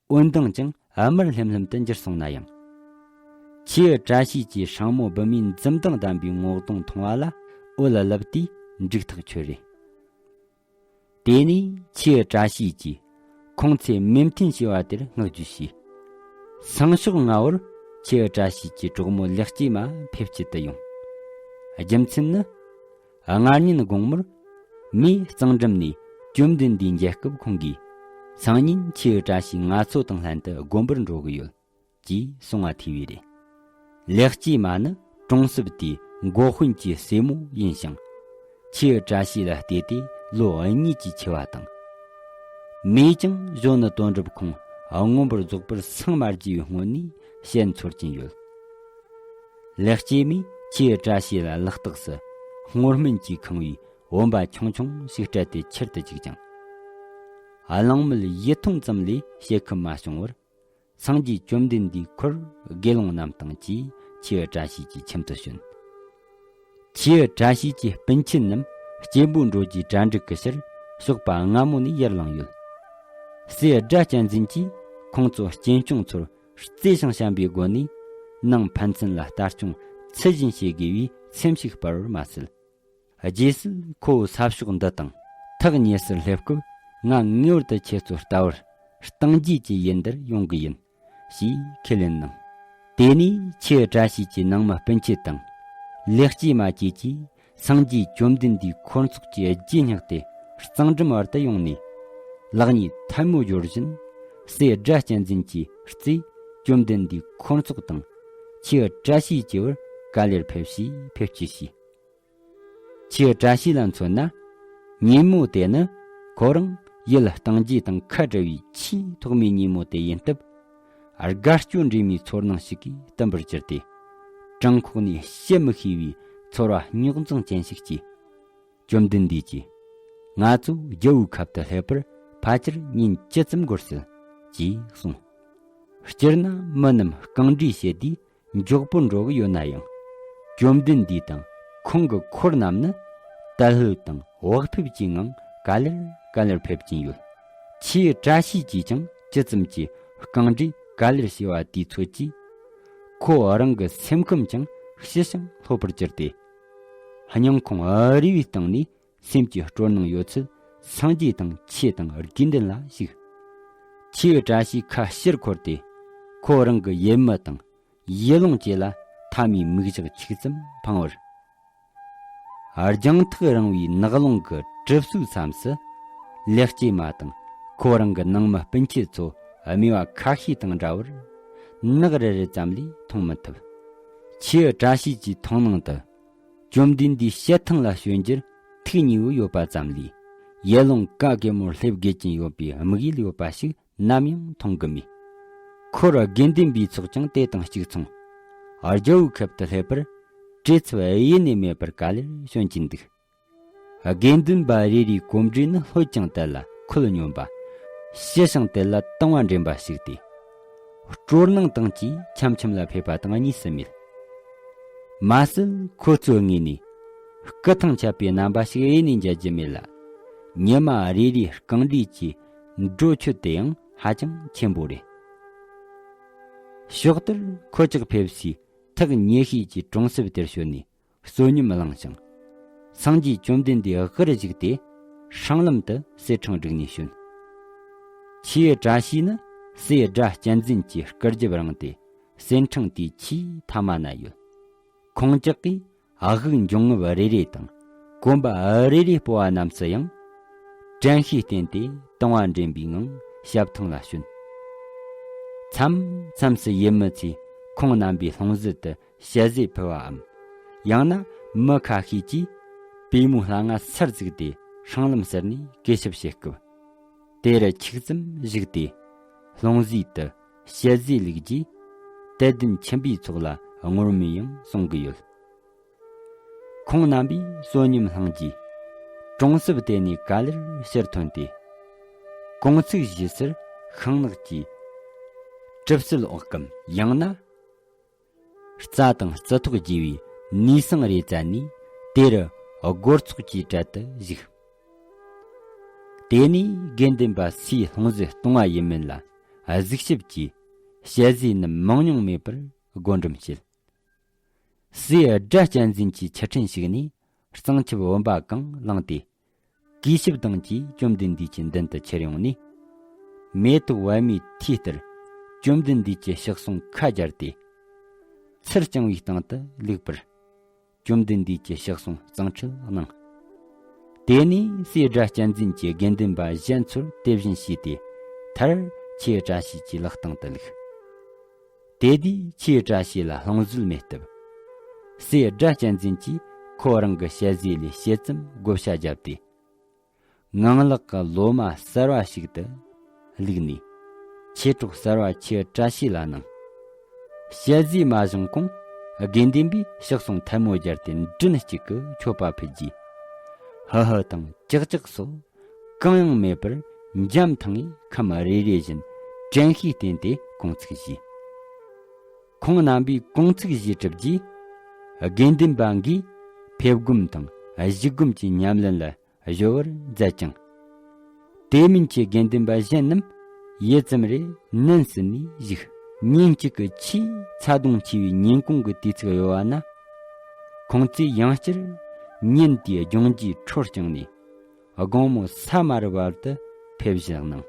འོད་མདངས་ཀྱང་དམར་ལྷེམ་ལྷེམ་དུ་འགྱུར་སོང་ན་ཡང་། ཁྱེའུ་བཀྲ་ཤིས་ཀྱི་སྲིང་མོ་བུ་མོའི་འཛུམ་མདངས་ལྡན་པའི་ངོ་གདོང་མཐོང་བ་ལ་འོད་ལབ་དུས་འགྲིག་ཐག་ཆོད་རེད། དེ་ནས་ཁྱེའུ་བཀྲ་ཤིས་ཀྱིས་ཁོང་ཚོས་མོས་མཐུན་བྱས་པ་དེར་བསྔགས་བརྗོད་བྱས། སང་ཞོགས་སྔ་བོར་ཁྱེའུ་བཀྲ་ཤིས་ཀྱི་གྲོགས་མོ་ལེགས་སྐྱེས་མ་ཕེབས་སྐྱེལ་དུ་ཡོང་། རྒྱུ་མཚན་ནི། སྔ་ཉིན་དགོང་མོར་མོས་གཙང་འགྲམ་ནས་བཅོམ་ལྡན་འདས་མཇལ་སྐབས་ཁོང་གིས། སང་ཉིན་ཁྱེའུ་བཀྲ་ཤིས་ང་ཚོ་དང་ལྷན་དུ་དགོན་པར་འགྲོ་གི་ཡོད། ཅེས་གསུང་བ་ཐོས་པས་རེད། ལེགས་སྐྱེས་མ་ནི་གྲོང་གསེབ་དེའི་འགོ་དཔོན་གྱི་སྲས་མོ་ཡིན་ཞིང་། ཁྱེའུ་བཀྲ་ཤིས་ལ་བལྟས་ཏེ་ལོ་གཉིས་ཀྱིས་ཆེ་བ་དང་། མོས་ཀྱང་གཞོན་ནུ་དོན་གྲུབ་ཁོང་མངོན་པར་རྫོགས་པར་སངས་མ་རྒྱས་པའི་སྔོན་ནས་ཞལ་འཚོལ་གྱིན་ཡོད། ལེགས་སྐྱེས་མས་ཁྱེའུ་བཀྲ་ཤིས་ལ་ལག་རྟགས་སུ་སྔོ་སྨན་གྱིས་ཁེངས་པའི་བུམ་པ་ཆུང་ཆུང་ཞིག་སྤྲད་དེ་ཁྱེར་དུ་བཅུག་ཅིང་། གླང་མལ་ཡིད་ཐོང་ཙམ་ལས་བྱེད་ཁུལ་མ་བྱུང་བར། སངས་རྒྱས་བཅོམ་ལྡན་འདས་འཁོར་དགེ་སློང་རྣམས་དང་བཅས་ཁྱེའུ་བཀྲ་ཤིས་ཀྱི་ཁྱིམ་དུ་བྱོན། ཁྱེའུ་བཀྲ་ཤིས་ཀྱི་སྤུན་མཆེད་རྣམས་གཅེན་པོ་འགྲོ་རྒྱུའི་གྲ་སྒྲིག་གི་ཕྱིར་ཞོགས་པ་སྔ་མོ་ནས་ཡར་ལངས་ཡོད། སྲས་སྒྲ་གཅན་འཛིན་གྱིས་ཁོང་ཚོ་གཅེན་གཅུང་ཚོར་བརྩེ་ཞིང་བྱམས་པའི་སྒོ་ནས་ནང་ཕན་ཚུན་ལ་ལྟ་སྐྱོང་ཚུལ་བཞིན་བྱེད་དགོས་པའི་སེམས་ཤིག་སྤར་བར་མ་ཟད། རྗེས་སུ་ཁོ་བོ་ས་ཕྱོགས་འདི་དང་ཐག་ཉེ་སར་སླེབས་སྐབས། ང་ངེས་པར་དུ་ཁྱེད་ཚོར་ལྟ་བར་སྟང་རྒྱས་ཀྱི་ཡུལ་འདིར་ཡོང་གི་ཡིན་ཞེས་ཁས་ལེན་གནང་། དེ་ནས་ཁྱེའུ་བཀྲ་ཤིས་ཀྱི་ནང་མི་སྤུན་མཆེད་དང་། ལེགས་སྐྱེས་མ་བཅས་ཀྱིས་སངས་རྒྱས་བཅོམ་ལྡན་འདས་འཁོར་ཚོགས་ཀྱི་རྗེས་བསྙེགས་ཏེ་གཙང་འགྲམ་བར་དུ་ཡོང་ནས། ལག་གཉིས་ཐལ་མོ་སྦྱོར་བཞིན་སྲས་སྒྲ་གཅན་འཛིན་གྱི་རྩེས་བཅོམ་ལྡན་འདས་འཁོར་ཚོགས་དང་ཁྱེའུ་བཀྲ་ཤིས་ཀྱི་བར་ག་ལེར་ཕེབས་ཤིག་ཕེབས་ཀྱིས་ཤིག་ཁྱེའུ་བཀྲ་ཤིས་ལ་མཚོན་ན། ཉིན་མོ་དེ་ནི་ཁོ་རང་ཡུལ་སྟང་རྒྱས་དང་ཁ་བྲལ་བའི་ཆེས་ཐོག་མའི་ཉིན་མོ་དེ་ཡིན་སྟབས། དགའ་སྐྱོ་འདྲེས་མའི་ཚོར་སྣང་ཞིག་གིས་བཏུམ་པར་གྱུར་ཏེ། བྲང་ཁོག་ནས་བཤད་མི་ཤེས་པའི་ཚོར་བ་རྙོག་འཛིང་ཅན་ཞིག་སྐྱེས། བཅོམ་ལྡན་འདས་ཀྱིས། ང་ཚོ་རྒྱལ་པོའི་ཁབ་ཏུ་སླེབས་པར་ཕལ་ཆེར་ཉིན་བཅུ་ཙམ་འགོར་སྲིད། ཅེས་གསུངས། སྤྱིར་ན་མི་རྣམས་རྐང་འདྲེན་བྱེད་དུས། མགྱོགས་པོར་འགྲོ་གི་ཡོད་ན་ཡང་། བཅོམ་ལྡན་འདས་དང་ཁོང་གི་འཁོར་རྣམས་ནི་དལ་ལྷོད་དང་བག་ཕེབས་ཀྱི་ངང་ག་ལེར་ག་ལེར་ཕེབས་ཀྱིན་ཡོད། ཁྱེའུ་བཀྲ་ཤིས་ཀྱིས་ཀྱང་ཇི་ཙམ་གྱིས་རྐང་འདྲེན་ག་ལེར་བྱས་པ་དེའི་ཚོད་ཀྱིས། ཁོ་རང་གི་སེམས་ཁམས་ཀྱང་ཞི་ཞིང་ལྷོད་པར་གྱུར་ཏེ། སྙིང་ཁོང་རུས་པའི་གཏིང་ནས་སེམས་ཀྱི་སྤྲོ་སྣང་ཡོད་ཚད་སངས་རྒྱས་དང་ཆོས་དང་དགེ་འདུན་ལ་ཞུགས། ཁྱེའུ་བཀྲ་ཤིས་ཁ་ཕྱིར་འཁོར་ཏེ། ཁོ་རང་གི་ཡུལ་མི་དང་། ཡུལ་ལུང་བཅས་ལ་མཐའ་མའི་མིག་ཞག་ཆིག་ཙམ་འཕངས་པར། རྒྱང་ཐག་རིང་བའི་ནགས་ཀླུང་གི་གྲིབ་གསོའི་མཚམས་སུ། ལེགས་སྐྱེས་མ་དང་ཁོ་རང་གི་ནང་མི་སྤུན་མཆེད་ཚོ་རྨས་པ་ཁ་ཤས་དང་འདྲ་བར། ནག་རིལ་རིལ་ཙམ་ལས་མཐོང་མི་ཐུབ། ཁྱེའུ་བཀྲ་ཤིས་ཀྱི་མཐོང་སྣང་དུ། བཅོམ་ལྡན་འདས་ཞལ་ཐང་ལ་བྱོན་རྒྱུར་ཐུགས་མཉེས་པོ་ཡོད་པ་ཙམ་ལས། ཡུལ་ལུང་ག་གེ་མོར་སླེབས་དགོས་ཀྱིན་ཡོད་པའི་དམིགས་ཡུལ་ཡོད་པ་ཞིག་ནམ་ཡང་མཐོང་གི་མེད། འཁོར་དགེ་འདུན་པའི་ཚོགས་ཀྱང་དེ་དང་གཅིག་མཚུངས། རྒྱལ་པོའི་ཁབ་ཏུ་སླེབས་པར་བྲེལ་འཚུབ་གཡེལ་ནས་མེད་པར་ག་ལེར་བྱོན་གྱིན་འདུག། དགེ་འདུན་པ་རེ་རེའི་གོམ་འགྲོས་ནི་ལྷོད་ཀྱང་དལ་ལ་ཁོད་སྙོམས་པ། ཞི་ཞིང་དལ་ལ་དང་བ་འདྲེན་པ་ཞིག་སྟེ། སྤྲོ་སྣང་དང་བཅས་འཆམ་འཆམ་ལ་ཕེབས་པ་དང་གཉིས་སུ་མེད། མ་ཟད་ཁོ་ཚོའི་ངོས་ནས་སྐུ་ཐང་ཆད་པའི་རྣམ་པ་ཞིག་གཡེལ་ནས་མཇལ་རྒྱུ་མེད་ལ། ཉི་མ་རེ་རེའི་རྐང་འགྲོས་ཀྱི་འགྲོ་ཆོད་དེ་ཡང་ཧ་ཅང་ཆེན་པོ་རེད། ཕྱོགས་དེར་ཁོད་ཅག་ཕེབས་སའི་ཐག་ཉེ་ཤོས་ཀྱི་གྲོང་གསེབ་དེར་བྱོན་ནས། བསོད་སྙོམས་བླངས་ཤིང་། སངས་རྒྱས་བཅོམ་ལྡན་འདས་དབུར་བཞུགས་ཏེ། སྲང་ལམ་དུ་གསེར་ཕྲེང་བསྒྲིགས་ནས་བྱོན། ཁྱེའུ་བཀྲ་ཤིས་ནི་སྲས་སྒྲ་གཅན་འཛིན་གྱི་སྐུ་རྒྱབ་རིང་སྟེ། གསེར་ཕྲེང་དེའི་ཆེས་མཐའ་མ་ན་ཡོད། ཁོང་ཅག་གིས་དབུགས་འབྱུང་རྔུབ་རེ་རེ་དང་ དགོན་པ་རེ་རེའི་སྤོ་བ་རྣམས་སུ་ཡང་། དྲན་ཤེས་བསྟེན་ཏེ་དུང་བ་འདྲེན་པའི་ངང་ཞབས་ཐང་ལ་བྱོན། མཚམས་མཚམས་སུ་ཡུལ་མི་ཚོས་ཁོང་རྣམ་པའི་ལྷུང་བཟེད་དུ་ཞལ་ཟས་ཕུལ་བའམ། ཡང་ན་མི་ཁ་ཤས་ཀྱིས་པུས་མོའི་སླ་ང་སར་བཙུགས་ཏེ་སྲང་ལམ་ཟུར་ནས་གུས་ཞབས་བྱེད་སྐབས། དེ་རུ་འཁྱུག་ཙམ་བཞུགས་ཏེ། ལྷུང་བཟེད་དུ་ཞལ་ཟས་བླུགས་རྗེས། དད་ལྡན་ཁྱིམ་པའི་ཚོགས་ལ་བསྔོ་སྨོན་ཡང་གསུང་གི་ཡོད། ཁོང་རྣམ་པས་བསོད་སྙོམས་བླངས་རྗེས། གྲོང་གསེབ་དེ་ནས་ག་ལེར་ཕྱིར་ཐོན་ཏེ། དགོང་ཚིགས་བཞེས་སར་ཤིང་ནགས་ཀྱི་གྲིབ་བསིལ་འོག་གམ། ཡང་ན་རྩྭ་དང་རྩི་ཐོག་རྒྱས་པའི་ནུས་སྲང་རེ་བཙལ་ནས། དེ་རུ་སྒོར་ཚོགས་ཀྱི་གྲལ་དུ་བཞུགས། དེ་ནས་དགེ་འདུན་པ་སུའི་ལྷུང་བཟེད་གཏོང་བ་ཡིན་མིན་ལ་གཟིགས་ཞིབ་ཀྱིས། ཞལ་ཟས་རྣམས་མང་ཉུང་མེད་པར་བགོ་འགྲེམས་བྱེད། སུའི་སྒྲ་གཅན་འཛིན་གྱི་ཆུ་ཕྲན་ཞིག་ནས་གཙང་ཆབ་བུམ་པ་གང་བླངས་ཏེ། གུས་ཞབས་དང་བཅས་བཅོམ་ལྡན་འདས་ཀྱི་མདུན་དུ་ཁྱེར་ཡོང་ནས། མེ་ཏོག་པད་མའི་ཐིག་ལྟར་བཅོམ་ལྡན་འདས་ཀྱི་ཕྱག་ཟུང་ཁ་སྦྱར་ཏེ། ཚུར་བརྐྱང་བའི་སྟེང་དུ་བླུགས་པར། བཅོམ་ལྡན་འདས་ཀྱི་ཕྱག་ཟུང་གཙང་ཁྲུས་གནང་། དེ་ནས་སུའི་སྒྲ་གཅན་འཛིན་གྱིས་དགེ་འདུན་པ་གཞན་ཚོར་དེ་བཞིན་བྱས་ཏེ། མཐར་ཁྱེའུ་བཀྲ་ཤིས་ཀྱི་ལག་སྟེང་དུ་བླུགས། དེ་དུས་ཁྱེའུ་བཀྲ་ཤིས་ལ་ལྷུང་བཟེད་མེད་སྟབས། སུའི་སྒྲ་གཅན་འཛིན་གྱིས་ཁོ་རང་གི་ཞལ་ཟས་ལས་ཕྱེད་ཙམ་བགོ་བཤའ་བརྒྱབ་སྟེ། ངང་ལག་གི་ལོ་མ་གསར་བ་ཞིག་ཏུ་བླུགས་ནས། མཆེད་གྲོགས་གསར་བ་ཁྱེའུ་བཀྲ་ཤིས་ལ་གནང་། ཞལ་ཟས་མ་བཞེངས་གོང་། དགེ་འདུན་པས་ཕྱག་ཟུང་ཐལ་མོ་སྦྱར་ཏེ་མགྲིན་གཅིག་གིས་མཆོད་པ་ཕུལ་རྗེས། ཧུ་ཧུ་དང་ཀྱག་ཀྱག་སོགས་གང་ཡང་མེད་པར། འཇམ་ཐང་ངེ་ཁམས་རེ་རེ་བཞིན་དྲན་ཤེས་བསྟེན་ཏེ་གུང་ཚིགས་བཞེས། ཁོང་རྣམ་པས་གུང་ཚིགས་བཞེས་གྲུབ་རྗེས། དགེ་འདུན་པ་འགས་ཕེབས་སྒོམ་དང་བཞུགས་སྒོམ་གྱི་ཉམས་ལེན་ལ་གཞོལ་བར་མཛད་ཅིང་། དེ་མིན་གྱི་དགེ་འདུན་པ་གཞན་རྣམས་ཡུད་ཙམ་རེ་ནན་ཟིན་ནས་བཞུགས། ཉིན་གཅིག་གི་ཆེས་ཚ་གདུང་ཆེ་བའི་ཉིན་གུང་གི་དུས་ཚིགས་གཡོ་བ་ན། ཁོང་ཚོས་ཡང་བསྐྱར་ཉིན་དེའི་ལྗོངས་རྒྱུའི་འཕྲོ་བརྐྱངས་ནས། དགོང་མོ་ས་མ་རུབ་བར་དུ་ཕེབས་བཞུགས་གནང་།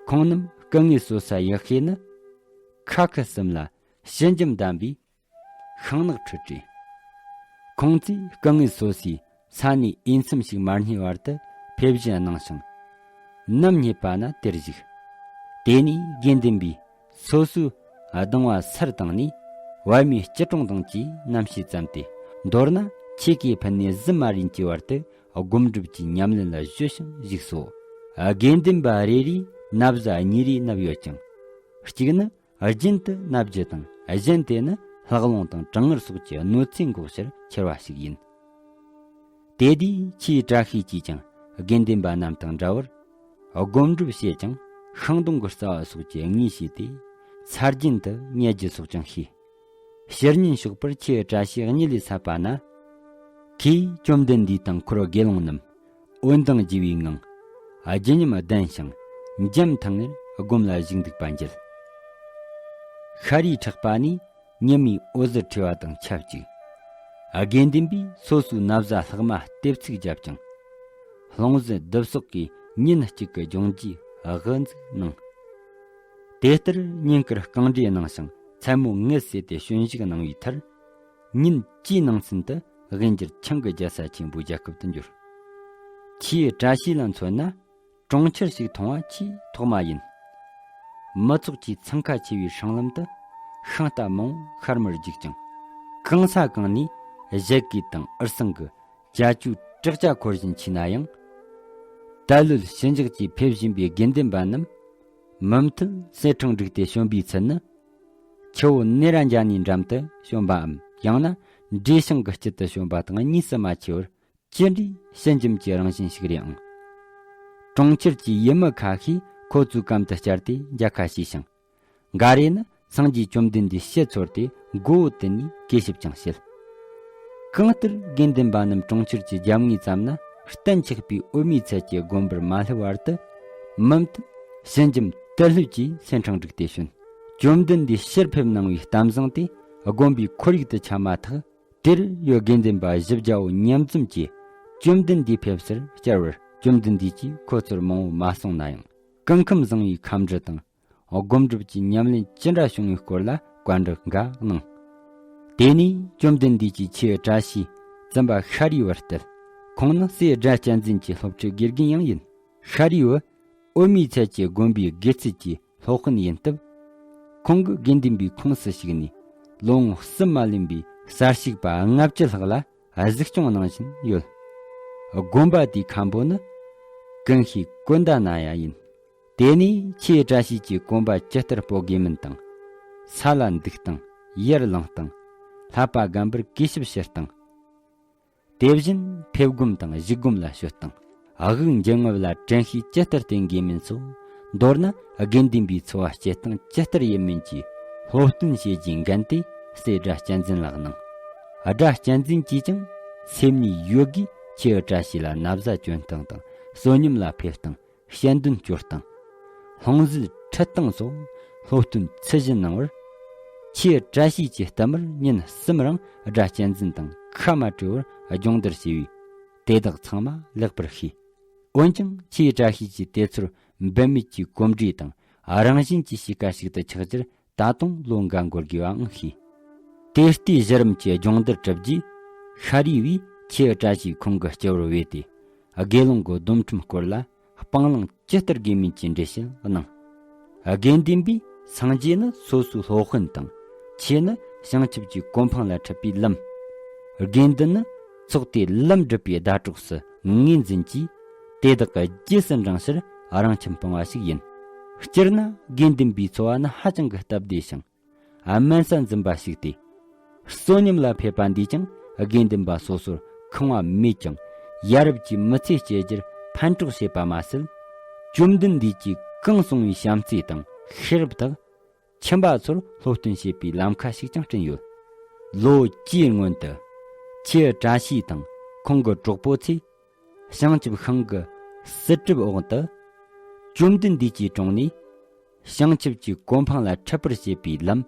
ཁོང་རྣམས་སྐུ་ངལ་གསོ་ས་ཡག་ཤོས་ནི། ཁ་ཁུ་གསུམ་ལ་ཞི་འཇམ་ལྡན་པའི་ཤིང་ནགས་ཁྲོད་རེད། ཁོང་ཚོས་སྐུ་ངལ་གསོ་སའི་ས་གནས་འོས་འཚམ་ཞིག་མ་རྙེད་བར་དུ་ཕེབས་བཞུགས་གནང་ཞིང་། ནམ་རྙེད་པ་ན་དེར་བཞུགས། དེ་ནས་དགེ་འདུན་པས་སོ་སོའི་གདིང་བ་སར་བཏང་ནས། པད་མའི་སྐྱིལ་ཀྲུང་དང་བཅས་རྣམ་ཤེས་ཙམ་སྟེ། མདོར་ན་ཆོས་གོས་ཕུད་ནས་གཟི་མ་རིན་གྱི་བར་དུ་སྒོམ་སྒྲུབ་ཀྱི་ཉམས་ལེན་ལ་གཞོལ་ཞིང་བཞུགས་སོ། དགེ་འདུན་པ་རེ་རེས་ན་བཟའ་གཉིས་རེ་མནབས་ཡོད་ཅིང་། གཅིག་ནི་རྒྱུན་དུ་མནབ་རྒྱུ་དང་། གཞན་དེ་ནི་ལྷགས་རླུང་དང་གྲང་ངར་སོགས་ཀྱི་གནོད་འཚེ་འགོག་ཕྱིར་ཁྱེར་བ་ཞིག་ཡིན། དེ་དུས་ཁྱེའུ་བཀྲ་ཤིས་ཀྱིས་ཀྱང་དགེ་འདུན་པ་རྣམས་དང་འདྲ་བར་སྒོམ་སྒྲུབ་བྱེད་ཅིང་། ཤིང་སྡོང་གི་རྩ་བ་སོགས་ཀྱི་ངོས་བྱས་ཏེ། ཚ་རྒྱུན་དུ་མཉེ་རྒྱུ་སོགས་ཀྱང་ཤེས། ཕྱི་ཉིན་ཞོགས་པར་ཁྱེའུ་བཀྲ་ཤིས་གཉིད་ལས་སད་པ་ན། ཁོས་བཅོམ་ལྡན་འདས་དང་འཁོར་དགེ་སློང་རྣམས་འོད་མདངས་རྒྱས་པའི་ངང་། བརྗིད་ཉམས་ལྡན་ཞིང་འཇམ་ཐང་ངེར་སྒོམ་ལ་བཞུགས་འདུག་པ་མཇལ། ཤར་རིའི་ཕྲག་པ་ནས་ཉི་མའི་འོད་ཟེར་འཕྲོས་པ་དང་ཆབས་ཅིག། དགེ་འདུན་པས་སོ་སོའི་ན་བཟའ་ལྷག་མ་ལྟེབ་ཚིགས་བརྒྱབ་ཅིང་། ལྷུང་བཟེད་བསྡུ་གསོག་གིས་ཉིན་གཅིག་གི་ལྗོངས་རྒྱུའི་དབུ་འཛུགས་གནང་། དེ་ལྟར་ཉིན་དཀར་རྐང་བགྲོད་གནང་ཞིང་། མཚན་མོ་ངལ་གསོས་ཏེ་བྱོན་བཞུགས་གནང་བའི་མཐར། ཉིན་བཅུའི་ནང་ཚུན་དུ་དབུས་འགྱུར་ཆང་གི་རྒྱལ་ས་ཆེན་པོའི་རྒྱལ་ཁབ་ཏུ་འགྱུར། ཁྱེའུ་བཀྲ་ཤིས་ལ་མཚོན་ན། གྲོང་ཁྱེར་ཞིག་མཐོང་བ་ཆེས་ཐོག་མ་ཡིན། མི་ཚོགས་ཀྱི་འཚང་ཁ་ཆེ་བའི་སྲང་ལམ་དུ་ཤིང་རྟ་མང་པོ་ཤར་མར་རྒྱུག་ཅིང་། གང་ས་གང་ནས་གཞལ་གོས་དང་འུར་ཟིང་གི་ཅ་ཅོའི་བྲག་ཅ་འཁོར་བཞིན་མཆིས་ན་ཡང་། དད་བློས་ཞི་འཇགས་ཀྱིས་ཕེབས་བཞིན་པའི་དགེ་འདུན་པ་རྣམས་མུ་མཐུད་སེར་ཕྲེང་བསྒྲིགས་ཏེ་བྱོན་པའི་ཚུལ་ནི། ཆུ་བོ་ནེ་ར་འཇ་ནའི་འགྲམ་དུ་བྱོན་པའམ། ཡང་ན་འབྲས་ཞིང་གི་དཀྱིལ་དུ་བྱོན་པ་དང་གཉིས་སུ་མ་མཆིས་པར། ཅི་འདྲའི་ཞི་འཇམ་གྱི་རང་བཞིན་ཞིག་རེད་ཨང་། གྲོང་ཁྱེར་གྱི་ཡུལ་མི་ཁ་ཤས་ཁོ་ཚོའི་གམ་དུ་བཅར་ཏེ་མཇལ་ཁ་ཞུས་ཤིང་། འགའ་རེ་ནི་སངས་རྒྱས་བཅོམ་ལྡན་འདས་ཕྱི་ཚོར་ཏེ་མགོ་བོ་དུད་ནས་གུས་ཞབས་ཀྱང་བྱེད། གང་ལྟར་དགེ་འདུན་པ་རྣམས་གྲོང་ཁྱེར་གྱི་རྒྱབ་ངོས་ཙམ་ན་གཏན་ཆགས་པའི་འོད་མའི་ཚལ་གྱི་དགོན་པར་མ་སླེབས་བར་དུ། མུ་མཐུད་ཞི་འཇམ་དད་བློས་ཀྱིས་སེར་ཕྲེང་བསྒྲིགས་ཏེ་བྱོན། བཅོམ་ལྡན་འདས་ཕྱིར་ཕེབས་གནང་བའི་གཏམ་བཟང་དེ་དགོན་པའི་ཁོར་ཡུག་ཏུ་ཁྱབ་མ་ཐག། དེར་ཡོད་དགེ་འདུན་པ་བཞི་བརྒྱ་བོ་མཉམ་འཛོམས་ཀྱིས་བཅོམ་ལྡན་འདས་ཕེབས་སར་བཅར་བར། བཅོམ་ལྡན་འདས་ཀྱིས་ཁོ་ཚོར་མང་བོ་མ་གསུངས་ན་ཡང་། སྐུ་ཁམས་བཟང་བའི་ཁམས་འདྲི་དང་། སྒོམ་སྒྲུབ་ཀྱི་ཉམས་ལེན་ཅི་འདྲ་བྱུང་བའི་སྐོར་ལ་བཀའ་འདྲི་འགའ་གནང་། དེ་ནས་བཅོམ་ལྡན་འདས་ཀྱིས་ཁྱེའུ་བཀྲ་ཤིས་བཙུན་པ་ཤཱ་རིའི་བུར་གཏད། ཁོང་ནི་སྲས་སྒྲ་གཅན་འཛིན་གྱི་སློབ་ཁྲིད་དགེ་རྒན་ཡང་ཡིན། ཤཱ་རིའི་བུ་འོད་མའི་ཚལ་གྱི་དགོན་པའི་དགེ་ཚུལ་གྱི་སློབ་དཔོན་ཡིན་སྟབས། ཁོང་གིས་དགེ་འདུན་པའི་ཁོངས་སུ་ཞུགས་ནས་ལོ་ངོ་གསུམ་མ་ལོན་པའི་གསར་ཞུགས་པ་ལྔ་བཅུ་ལྷག་ལ་གཟིགས་སྐྱོང་གནང་བཞིན་ཡོད། དགོན་པ་དེའི་མཁན་པོ་ནི་ཀུན་ཤེས་ཀུན་ད་ན་ཡ་ཡིན། དེ་ནས་ཆེ་བཀྲ་ཤིས་ཀྱིས་གོམ་པ་ཇི་ལྟར་སྤོ་དགོས་མིན་དང་། ས་ལ་འདུག་སྟངས། ཡར་ལངས་སྟངས། བསླབ་པ་རྒན་པར་གུས་ཞབས་ཞུ་སྟངས། དེ་བཞིན་ཕེབས་སྒོམ་དང་བཞུགས་སྒོམ་ལ་སྤྱོད་སྟངས། དབུགས་འབྱིན་རྔུབ་ལ་དྲན་ཤེས་ཇི་ལྟར་བསྟེན་དགོས་མིན་སོགས། མདོར་ན་དགེ་འདུན་པའི་འཚོ་བ་སྐྱེལ་སྟངས་ཇི་ལྟར་ཡིན་མིན་གྱི་སློབ་སྟོན་བྱེད་རྒྱུའི་འགན་དེ་སྲས་སྒྲ་གཅན་འཛིན་ལ་གནང་། སྒྲ་གཅན་འཛིན་གྱིས་ཀྱང་སེམས་ནས་ཡོད་དགུས་ཆེ་བཀྲ་ཤིས་ལ་ན་བཟའ་གྱོན་སྟངས་དང་བསོད་སྙོམས་ལ་ཕེབས་སྟངས། དཔྱད་འདོན་སྐྱོར་སྟངས། ལྷུང་བཟེད་ཁྲིད་སྟངས་སོགས་སློབ་སྟོན་ཚུལ་བཞིན་གནང་བར། ཆེ་བཀྲ་ཤིས་ཀྱིས་བསྟུད་མར་ཉིན་གསུམ་རིང་སྒྲ་གཅན་འཛིན་དང་ཁ་མ་བྲལ་བར་སྦྱོང་བརྡར་བྱས་པས། དེ་དག་ཚང་མ་ལེགས་པར་ཤེས། འོན་ཀྱང་ཆེ་བཀྲ་ཤིས་ཀྱིས་དེ་ཚོར་འབུད་མེད་ཀྱི་གོམས་འདྲིས་དང་རང་བཞིན་གྱི་གཤིས་ཀ་ཞིག་ཏུ་ཆགས་རྒྱུར་ད་དུང་ལོ་འགའ་འགོར་དགོས་པའང་ཤེས། དེ་ལྟའི་གཞི་རིམ་གྱི་སྦྱོང་བརྡར་གྲུབ་རྗེས། ཤཱ་རིའི་བུས་ཆེ་བཀྲ་ཤིས་ཁོང་གི་སྤྱི་བོར་བོས་ཏེ། དགེ་སློང་གི་སྡོམ་ཁྲིམས་སྐོར་ལ་སྤང་བླང་ཇི་ལྟར་དགོས་མིན་གྱི་འགྲེལ་བཤད་གནང་། དགེ་འདུན་པས་སངས་རྒྱས་ནི་སོ་སོའི་སློབ་དཔོན་དང་། ཆོས་ནི་བྱང་ཆུབ་ཀྱི་གོ་འཕང་ལ་འཁྲིད་པའི་ལམ། དགེ་འདུན་ནི་ཚོགས་དེའི་ལམ་སྒྲུབ་པའི་ཟླ་གྲོགས་སུ་ངོས་འཛིན་གྱིས། དེ་དག་གི་རྗེས་སུ་འབྲངས་ཕྱིར་རང་ཁྱིམ་སྤངས་པ་ཞིག་ཡིན། སྤྱིར་ན་དགེ་འདུན་པའི་འཚོ་བ་ནི་ཧ་ཅང་གི་སྟབས་བདེ་ཞིང་། དམན་ས་འཛིན་པ་ཞིག་སྟེ། བསོད་སྙོམས་ལ་ཕེབས་པ་འདིས་ཀྱང་དགེ་འདུན་པ་སོ་སོར་ཁང་བ་མེད་ཀྱང་ཡ་རབས་ཀྱི་མི་ཚེ་སྐྱེལ་རྒྱུར་ཕན་གྲོགས་བྱེད་པ་མ་ཟད། བཅོམ་ལྡན་འདས་ཀྱིས་གང་གསུངས་པའི་བྱམས་བརྩེ་དང་ཤེས་རབ་དག་ཁྱིམ་པ་ཚོར་སློབ་སྟོན་བྱེད་པའི་ལམ་ཁ་ཞིག་ཀྱང་བསྐྲུན་ཡོད། ལོ་བཅུའི་སྔོན་དུ་ཆེ་བཀྲ་ཤིས་དང་ཁོང་གི་གྲོགས་པོ་ཚོས། བྱང་ཆུབ་ཤིང་གི་བསིལ་གྲིབ་འོག་ཏུ། བཅོམ་ལྡན་འདས་ཀྱི་དྲུང་ནས་བྱང་ཆུབ་ཀྱི་གོ་འཕང་ལ་འཁྲིད་པར་བྱེད་པའི་ལམ།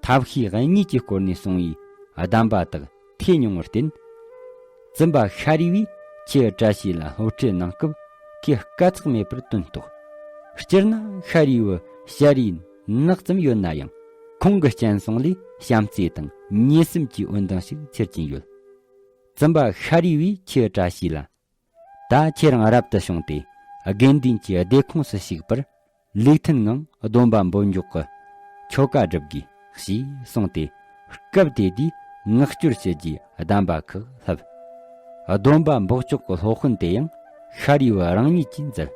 ཐབས་ཤེས་གཉིས་ཀྱི་སྐོར་ནས་གསུངས་པའི་གདམས་པ་དག་ཐོས་མྱོང་བར་བརྟེན། བཙུན་པ་ཤཱ་རིའི་བུས་ཆེ་བཀྲ་ཤིས་ལ་སློབ་ཁྲིད་གནང་སྐབས་ཁོས་དཀའ་ཚེགས་མེད་པར་དོན་རྟོགས། སྤྱིར་ན་ཤཱ་རིའི་བུ་ཞལ་རས་ནག་ཙམ་ཡོད་ན་ཡང་ཁོང་གི་སྤྱན་ཟུང་ལས་བྱམས་བརྩེ་དང་ཉེ་སེམས་ཀྱི་འོད་མདངས་ཤིག་འཚེར་གྱིན་ཡོད། བཙུན་པ་ཤཱ་རིའི་བུས་ཆེ་བཀྲ་ཤིས་ལ། ད་ཁྱེད་རང་རབ་ཏུ་བྱུང་སྟེ་དགེ་འདུན་གྱི་སྡེ་ཁོངས་སུ་ཞུགས་པར་ལུགས་མཐུན་ངང་སྡོམ་པ་འབོགས་འཇོག་གི་ཆོ་ག་སྒྲུབ་དགོས་ཞེས་གསུངས་ཏེ། སྐབས་དེ་དུས་མངགས་བཅོལ་ཞུ་རྒྱུའི་གདམས་པ་ཁག་ལྷབ། སྡོམ་པ་འབོགས་འཇོག་གི་སློབ་དཔོན་དེ་ཡང་ཤཱ་རིའི་བུ་རང་ཉིད་ཀྱིས་མཛད།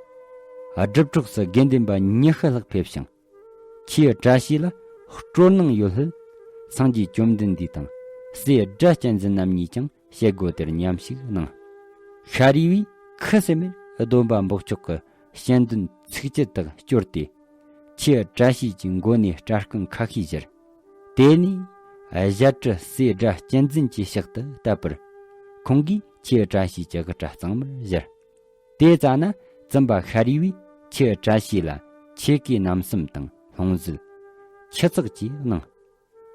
སྒྲུབ་གྲོགས་སུ་དགེ་འདུན་པ་ཉི་ཤུ་ལྷག་ཕེབས་ཤིང་། ཆེ་བཀྲ་ཤིས་ལ་སྤྲོ་སྣང་ཡོད་ལྷུད། སངས་རྒྱས་བཅོམ་ལྡན་འདས་དང་སྲས་སྒྲ་གཅན་འཛིན་རྣམ་གཉིས་ཀྱང་བྱེད་སྒོ་དེར་མཉམ་ཞུགས་གནང་། ཤཱ་རིའི་བུས་ཁུ་སིམ་མེར་སྡོམ་པ་འབོགས་ཆོག་གི་དཔྱད་འདོན་ཚིགས་བཅད་དག་སྐྱོར་ཏེ། ཆེ་བཀྲ་ཤིས་ཀྱི་མགོ་ནས་སྐྲ་རྐང་ཁ་ཤས་བཞུར། དེ་ནས་ཞལ་གྲི་སྲས་སྒྲ་གཅན་འཛིན་གྱི་ཕྱག་ཏུ་བསྟབས་པར། ཁོང་གིས་ཆེ་བཀྲ་ཤིས་ཀྱི་དབུ་སྐྲ་གཙང་མར་བཞར། དེ་ཙ་ན་བཙུན་པ་ཤཱ་རིའི་བུས་ཆེ་བཀྲ་ཤིས་ལ་ཆོས་གོས་རྣམ་གསུམ་དང་ལྷུང་བཟེད། ཁྱུ་ཚགས་ཀྱིས་གནང་།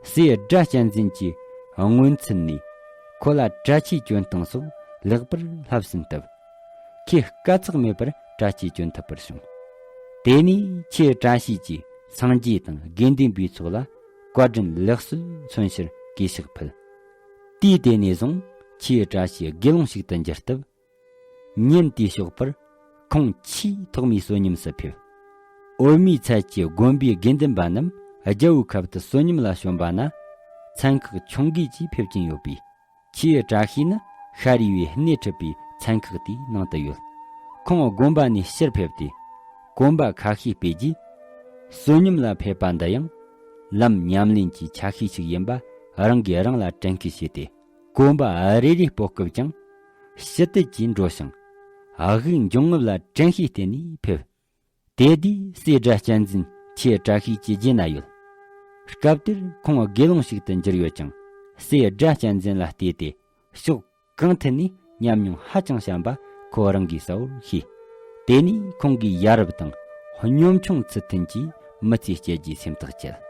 སྲས་སྒྲ་གཅན་འཛིན་གྱིས་སྔོན་ཚུད་ནས་ཁོ་ལ་གྲྭ་ཆས་གྱོན་སྟངས་སོགས་ལེགས་པར་བསླབས་ཟིན་སྟབས། ཁོས་དཀའ་ཚེགས་མེད་པར་གྲྭ་ཆས་གྱོན་ཐུབ་པར་བྱུང་། དེ་ནས་ཆེ་བཀྲ་ཤིས་ཀྱིས་སངས་རྒྱས་དང་དགེ་འདུན་པའི་ཚོགས་ལ་བཀའ་དྲིན་ལེགས་གསོལ་མཚོན་ཕྱིར་གུས་ཕྱག་ཕུལ། དུས་དེ་ནས་བཟུང་ཆེ་བཀྲ་ཤིས་དགེ་སློང་ཞིག་ཏུ་འགྱུར་སྟབས། ཉིན་དེའི་ཞོགས་པར་ཁོང་ཆེས་ཐོག་མའི་བསོད་སྙོམས་སུ་ཕེབས། འོད་མའི་ཚལ་གྱི་དགོན་པའི་དགེ་འདུན་པ་རྣམས་རྒྱལ་པོའི་ཁབ་ཏུ་བསོད་སྙོམས་ལ་བྱོན་པ་ན། ཚན་ཁག་ཆུང་གིས་ཀྱིས་ཕེབས་ཀྱིན་ཡོད་པས། ཆེ་བཀྲ་ཤིས་ནི་ཤཱ་རིའི་བུས་སྣེ་ཁྲིད་པའི་ཚན་ཁག་དེའི་ནང་དུ་ཡོད། ཁོང་དགོན་པ་ནས་ཕྱིར་ཕེབས་ཏེ། གོམ་པ་ཁ་ཤས་སྤོས་རྗེས། བསོད་སྙོམས་ལ་ཕེབས་པ་འདི་ཡང་ལམ་ཉམས་ལེན་གྱི་ཆ་ཤས་ཤིག་ཡིན་པ་རང་གིས་རང་ལ་དྲན་སྐུལ་བྱས་ཏེ། གོམ་པ་རེ་རེ་སྤོ་སྐབས་ཀྱང་ཞི་བདེ་གྱིས་འགྲོ་ཞིང་། དབུགས་འབྱུང་རྔུབ་ལ་དྲན་ཤེས་བསྟེན་ནས་ཕེབས། དེ་དུས་སྲས་སྒྲ་གཅན་འཛིན་ཆེ་བཀྲ་ཤིས་ཀྱི་རྗེས་ན་ཡོད། སྐབས་དེར་ཁོང་དགེ་སློང་ཞིག་ཏུ་འགྱུར་ཡོད་ཀྱང་། སྲས་སྒྲ་གཅན་འཛིན་ལ་བལྟས་ཏེ་ཕྱོགས་གང་ཐད་ནས་ཉམས་མྱོང་ཧ་ཅང་ཞན་པ་ཁོ་རང་གིས་གསལ་བོར་ཤེས། དེ་ནས་ཁོང་གིས་ཡ་རབས་དང་གཉོམ་ཆུང་ཚུལ་མཐུན་གྱིས་མི་ཚེ་སྐྱེལ་རྒྱུའི་སེམས་ཐག་བཅད།